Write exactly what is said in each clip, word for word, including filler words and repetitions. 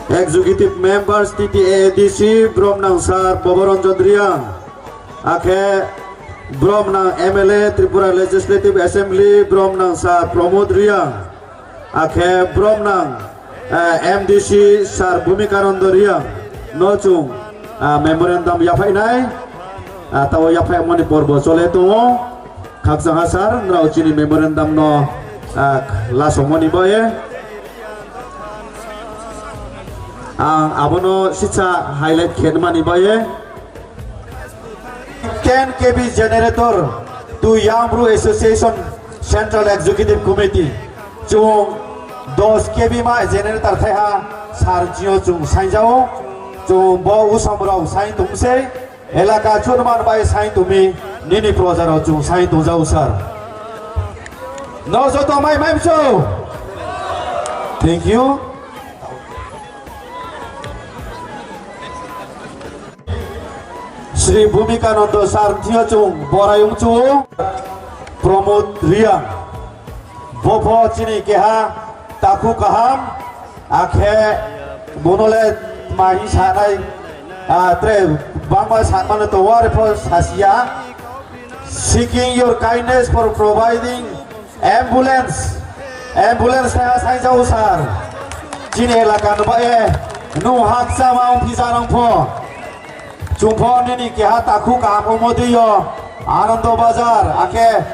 Executive Members T T A A D C, Bromnang Sir Boboranjan Reang, akhe Bromnang M L A Tripura Legislative Assembly, Bromnang Sir Pramod Reang, akhe Bromnang, eh, M D C Sir Bhumikananda Reang no chung, ah, memorandum yaphaih nai, ah, tao yaphaihmo ni porbo chole tong ou. Khakchang ha sir, nrao chini memorandum no, ah, lasomo ni baoh ye. Ang abo no sisa highlight khe nma ni baoh ye. Ten K V generator to Young Bru Association Central Executive Committee. Chung dos K V ma generator thaiha sir chini yo chung saing ja ou. Chung bo usom rao saing tong sei. Elaka chunman bai saing tong mi, nini proja rao chung saing tong ja ou sir. No joto mai mai mchu. Thank you. Sri Bhumikananda sir thing yo chung borai ongchu ou, Pramod Reang. Bo pho chini keha takhu kaham, akhe bono le tma hing sanai, ah, tre bangma sanmano tong ou, are pho sasi ya. Seeking your kindness for providing ambulance. Ambulance thaiha saing ja ou sir. Chini elaka no ba ye, nung hakchama ongphi ja nang pho. Chung pho nini keha takhu kaham ongmo dei yo, Anando Bazar, akhe,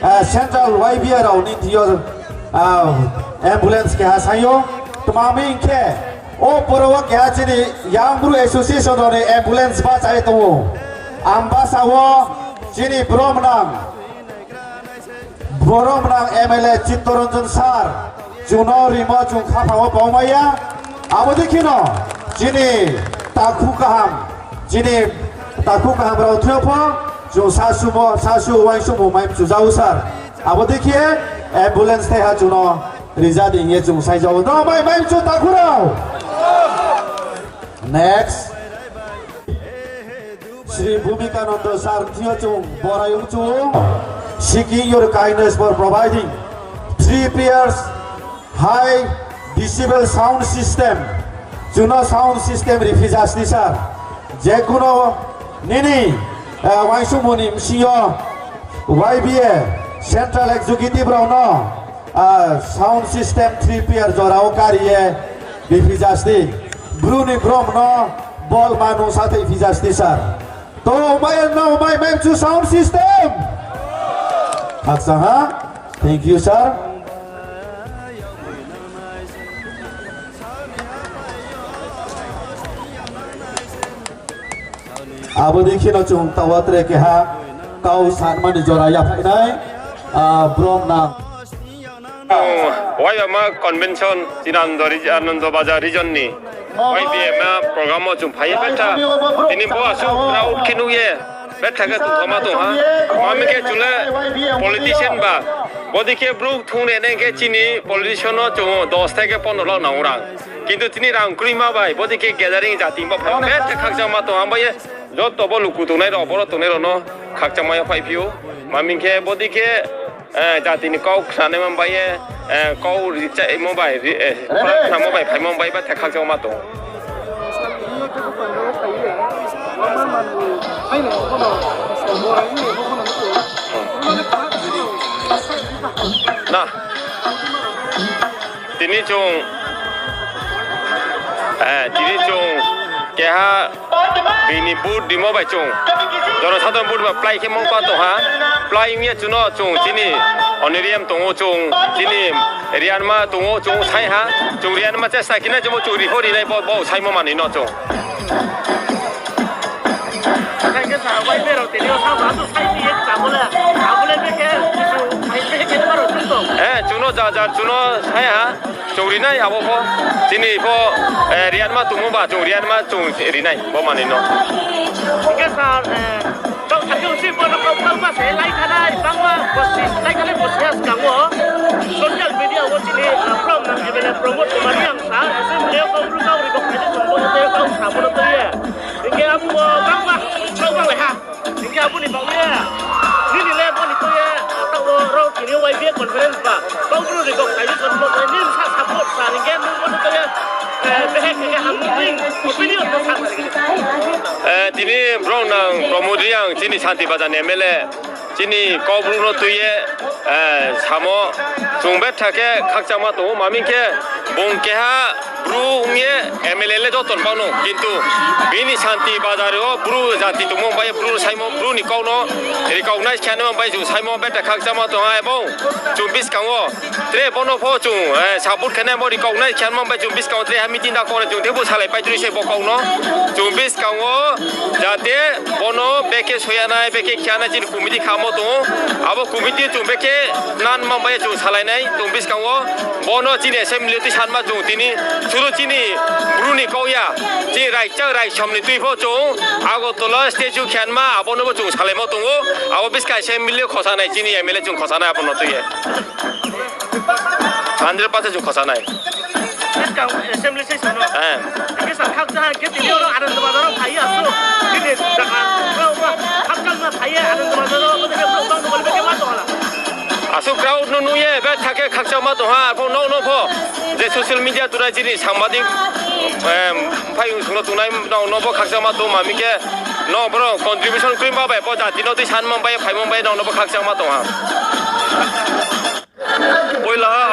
eh, Central Y B A rao ni thing yo, ah, ambulance keha saing ou. Tma hing khe, o poro wo keha chini Young Bru Association rao ni ambulance bahcha ye tong ou. Ambasa wo chini Bromnang, Bromnang M L A Chittaranjan sir, chung no rimo chung khaphang wo pao mai ya. Abo dei khe no, chini takhu kaham, chini takhu kaham rao thing yo pho, chung sasumo, sasu uaingsouhmo mai mchu ja ou sir. Abo dei khe ambulance thaiha chung no ri ja di hing ye chung saing ja ou. No mai mai mchu takhu rao. Next. Sri Bhumikananda sir thing yo chung borai ongchu ou. Seeking your kindness for providing three pairs high decibel sound system. Chung no sound system riphi ja sdi sir. Je kuno nini, eh, uaingsouhmo ni bsing yo Y B A Central Executive rao no, ah, sound system three pair jora wo kari ye riphi ja sdi. Bru ni brom no bol ma nung sathaihphi ja sdi sir. To mai no mai mai mchu sound system. Khakchang ha. Thank you sir. Abo dei khe no chung taoh wo tre keha kau sanma ni jora yaphaih nai, ah, Bromnang. Waibama convention, Chinando reg-, Anando Bazar region ni Y B A ma program wo chung phai ye betha. Tini bo asuh crowd khe nuh ye betha khe tongthoma tong ha. Mami khe chung le politician ba. Bodei khe brouh thung re nai khe chini politician no chung dos thai khe pondro lakh nang rang. Kintu tini rang kroima bai, bodei khe gathering jati bo phai betha khakchangma tong ha. Abo ye joto bo luku tongnai rao, boro tongnai rao no khakchangma ye phaiphi ou. Mami khe bodei khe, eh, jati ni kau khnanaima bai ye, eh, kau richaimo bai, ri-, eh, khnamo bai phaimo bai betha khakchangma tong. Na. Tini chung, eh, tini chung keha bini vote rimo bai chung jonosadharon vote ba plái khe mungpa tong ha. Plái ong ye chung no chung chini honorarium tong ou, chung chini rianma tong ou, chung sai ha. Chung rianma chesta khe nai chung bo chung ri pho ri nai bo, bo saimo manoi no chung. Khe sa bai berao tini o sa ba tu sai ni ek sa bole, abo le be khe, ai be khe ma rao chung tong. Eh, chung no ja ja chung no sai ha. Chung ri nai abo pho. Chini pho, eh, rianma tongmo ba chung rianma chung ri nai bo manoi no. Hingkhe sir, eh, tong thang yo si bo no kau bangma se lai khanai, bangma bosi lai khanai bosi ha skang wo. Social media wo chini, eh, Bromnang M L A Pramod Kumar Reang sir, assembly yo kau bru kau ri kok khaidi tong bo no tei kau sa bo no tei ye. Hingkhe abo bo bangma kau bang lai ha. Hingkhe abo ni bang ye, nini le bo ni tei ye, taoh wo rao tini Y B A conference ba, kau bru ri kok khaidi tong bo no tei nini sa support sa hingkhe nung bo no tei ye, eh, behe Eh, tini brao nang Pramod Reang, chini Santi Bazar ni M L A, chini Kaubru no tui ye, eh, samo, chung betha khe khakchangma tong ou, ma hing khe bung keha Bru ong ye M L A le joto ni bang no, kintu bini Santi Bazar wo Bru jati tongmo bai ye Bru saimo, Bru ni kau no recognize khe nai bai chung saimo betha khakchangma tong ha, ebong chung buskang wo tre bo no pho chung, eh, support khe nai bo recognize khe nai bai chung buskang wo tre ha meeting da kore chung tebo salai pai tui se bo kau no. Chung buskang wo jate bo no bekhe soya nai, bekhe khe nai chini committee khamo tong ou. Abo committee chung bekhe nan ma bai ye chung salai nai chung buskang wo. Bo no chini assembly tui sanma chung tini, sudu chini Bru ni kau ya, chini raichak raisom ni tui pho chung Agartala statue khenma, abo no bo chung salaimo tong ou. Abo buskang assembly khosa nai, chini M L A chung khosa nai, abo no tui ye. Hundred percent chung khosa nai. Buskang assembly session no. Eh. Hingke sa khakchang ha, hingke tini oro Anand Bazar wo phai ye asuh. Bini jaga, asuh crowd no bang no bole beke ma tong hala. Asuh crowd no nuh ye betha khe khakchangma tong ha, arphuh nouh no pho. Je social media tunai chini sangbadik, em, phai ong sung no tongnai nouh no pho khakchangma tong ma hing khe, nouh boro contribution kroi ma bai pho jati no tui sanma bai, phaimo bai nouh no pho khakchangma tong ha. Poila ha,